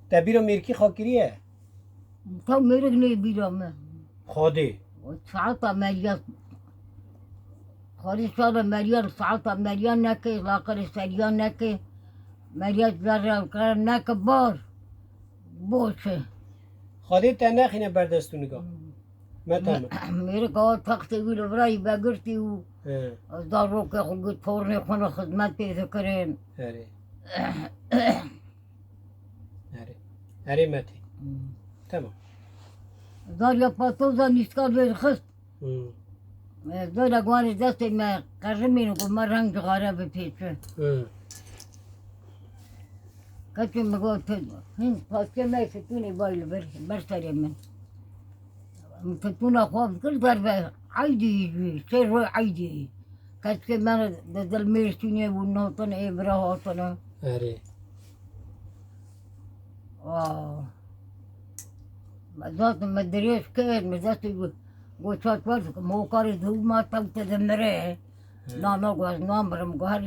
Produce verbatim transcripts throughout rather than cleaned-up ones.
Te bîra mêrikî xwe kiriye? Taw mêrik nê bîra me. Xwedê. Saeta meriya. Xwedê şada meriya, saeta meriya neke, laqirê seriya neke. Meriya zerre kare neke bar. Boş e. Xwedê te nexîne ber dest û niga. Hmm. Me tamam. Mêrik awa textê wî li virayî vegirtî û He. zarokê xwe got, tornê xwe ne xizmet pê dikirin. Erê. Erê. Erê Metê. Hmm. Tamam. Zarya patoza nîska vêrxist. Hmm. E, zora guarê destê me qerimîn û me reng cixare bipêçe. Hmm. Keçê min got, tu hin paskê me fitûnê bay li ber, ber serê min. Min fitûna xwe dikir derve, eydî jî, sê roj eydî. Keçikê me di dil mêrşînê bû, notin ê bira hatine. Erê. Aa. Me zaten me dirêj kir, me destê got, got çat wer dikim, o karê dû ma tew te dimire. He. Na, na, got ez namirim, got her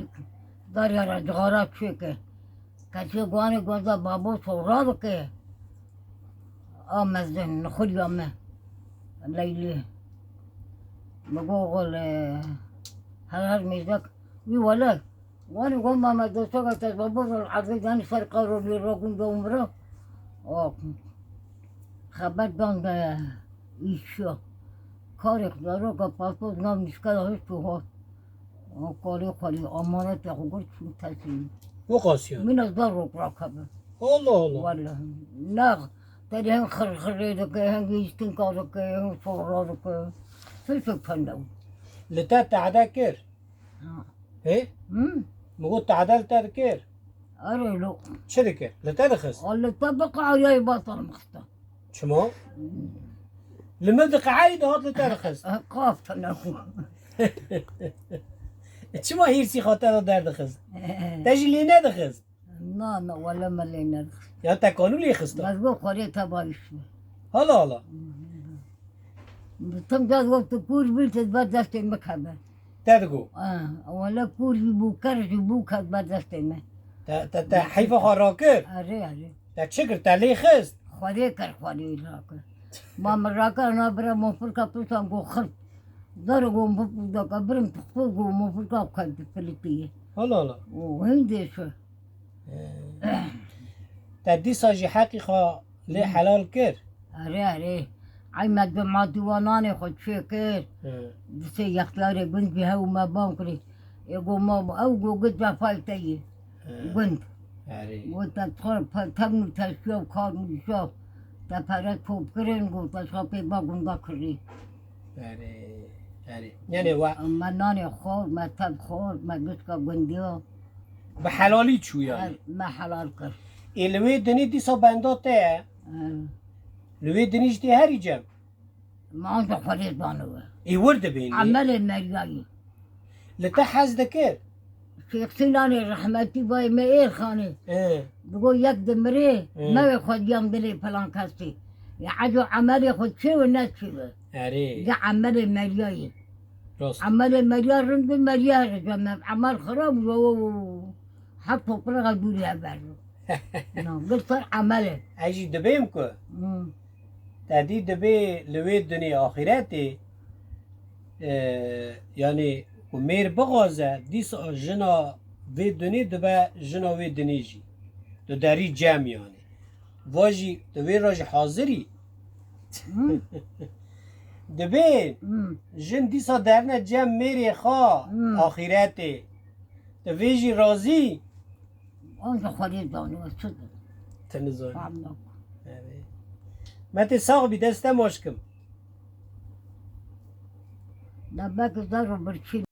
darya re cixara çêke. Keçê guanê goza babo sora dike. A mezin, nixuriya me. Leylê. Mi go gol, e, her her mêzek. Wî wele. Guanê go Mehmet Dostak ez babo rol erdê dani ser qaro lê ro gunda umra. O xeber dan de îşiya. Karê xdaroka pasport nam nişka da hişt û hat. O kolê xwelî, amanetê xwe girt çû tesîm. Wexasiyan. Min ez dar rok rakebe. Allah Allah. Wallahî. Nax, terî hem xirxirê dike, hem gîştinka dike, hem sofra dike. Sifik pende. Li te tehde kir? Ha. Hê? Hı? Mi got tehde li te dikir? Erê lo. Çi dikir? Li te dixist? A li te biqayayê batal mixista. Çima? Li min diqeheyî dihat li te dixist. Qaf tune xwe. Çima hîrsî xwe te de derdixist? Te jî lê nedixist? Na, na, wele me lê nedixist. Ya te kanû lê xista? Ez got xwarê te bayîş be. Hala hala. Tim caz got tu kûr bî, tu ber destê min keve. Te digo? Ha, wele kûr jî bû, ker jî bû, ket ber destê min. Te, te, te heyfa xwe rakir? Erê, erê. Te çi kir? Te lê xist? Xwedê kir, xwedê rakir. Ma min rakir, na bira mofirka pirsan go xirt. Zero go mofirka birim, tu xwe go mofirka xwe filitiye. Hala hala. O hindê şu. He. Te dîsa jî heqî xwe lê helal kir? Erê, erê. Ey me di ma diwananê xwe çêkir. He. Disê yextiyarê gund jî hew me ban kirî. Ê go ma ew go gund cefayê te yê. He. Gund. Erê. Go te xwe pe-, tevn û teşiya û kar û îşa. Te pere top kirin, go te şa pê ba gunda kirî. Erê, erê. Yanê we- Me nanê xwar, me tev xwar, me gişka gundiya. Bi helalî çû yanî. Her, me helal kir. Ê li wê dinê dîsa benda te ye. He. Li wê dinê jî tê herî cem. Me anca Xwedê zanibe. Ê wir dibênî. Emelê meriyayî. Li te hez dikir? Şêx Sînanê rehmetî bayê me Êrxanê. Ê. Digo yek dimirê, Ê. Mewê xwediyam dilê filan kesî. Ya eco emelê xwe çê we ne çê we. Erê. Ya emelê meriyayê. Rast. Emelê meriya rind bi meriya rind bi. Me emel xirab yo. Hep toprağa dûrî heber. No, gir ser emelê. Ez jî dibêm ku Hmm. te dî dibê li wê dinê axîretê, e, yanî ku mêr bixwaze, dîsa jina vê dinê dibe jina wê dinê jî. Tu derî cem yanî. Va jî tu vê re jî hazir î? Hmm. Dibê Hmm. jin dîsa derine cem mêrê xwe Hmm. axîretê. Tu vê jî razî? Anca Xwedê zanibe, çi dibe. Te nizanî. Fam yok. Erê. Me tê sax bî, dest te maç kim. Ne belki zar û birçî